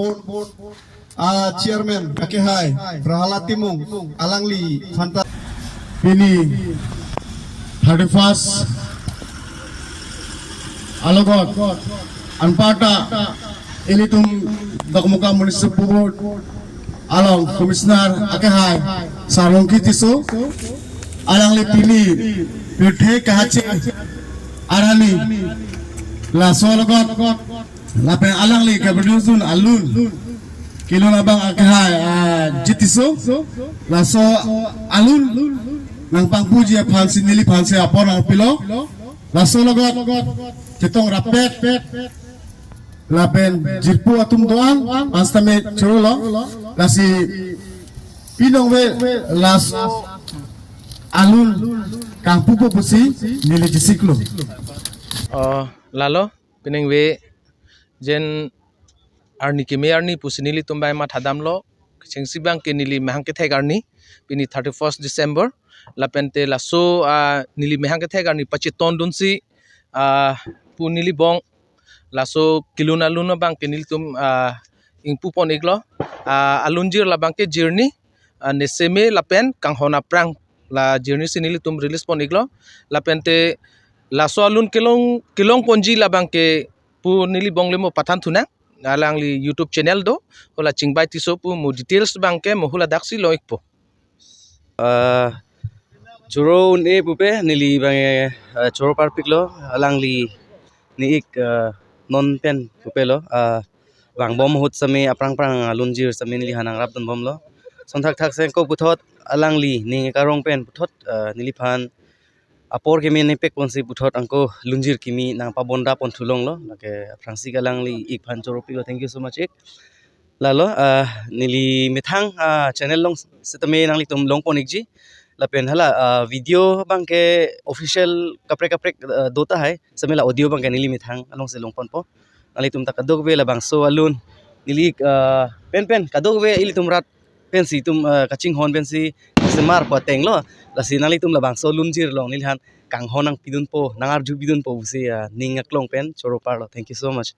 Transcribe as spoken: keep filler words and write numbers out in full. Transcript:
Board, board, ah, chairman, akehai, Prahalad Timung, alangli phanta. Pini thirty-first alogot, anparta, ilitum Dokmoka Municipal Board along Commissioner akehai, Sarlongki Tisso, alangli pini pirthe kahache arani, laso alogot, lapen alangli keproduce dun alun, kelun abang akehai, ah, Jit Tisso, laso alun nangpangpuji aphansi neliphansi apor nangpilo, laso alogot chetong rapet lapen jirpo atum do-an, anstame chorolo, lasi pinong ve laso alun kangpupo pusi neli chesiklo. Oh, lalo, pineng ve jen arni keme arni pusi nelitum bai mathadamlo, kechengsi abang ke neli mehang kethek arni, pini thirty-first December, lapente laso, ah, neli mehang kethek arni pachetondunsi, ah, pu neli bong, laso kelun alun abang ke nelitum, ah, ingpupon iklo, ah, alunjir labang ke jirni, ah, neseme lapen kanghon aphrang, la jirni si nelitum release pon iklo, lapente laso alun kelong, kelongponji labang ke pu neli bong le mo pathan thunang, alangli YouTube channel do, hala Chingbai Tisso pu mo details abang ke mo hala daksi lo ikpo. Ah, choro un-e pupe, neli abang, eh, choro parpiklo, alangli ne ik, ah, non pen pupelo, ah, vangbom ahut seme aphrang aphrang alunjir seme neliphan nangrapdunbomlo. Sonthakthak sengko puthot alangli ning karong pen puthot, ah, neliphan apor keme nepek ponsi puthot angko lunjir kimi nangpabonda pon thulonglo. Lake aphrangsi alangli ik aphan choropiklo. Thank you so much ik. Lalo, ah, neli methang, ah, channel along sitame nanglitum longpon ikji. Lapen hala, ah, video abang ke official kaprek kaprek, ah, do tahai. Seme la audio abang ke neli methang alongsi longponpo. Nanglitum ta kadokave labangso alun neli, ah, pen pen kadokave ilitum rat pensi itum, ah, kachinghon pensi semar po atenglo. Lasi nanglitum labangso alunjir along neliphan kanghon nangpidunpo, nangarju pidunpo pusi, ah, ning aklong pen choro parlo. Thank you so much.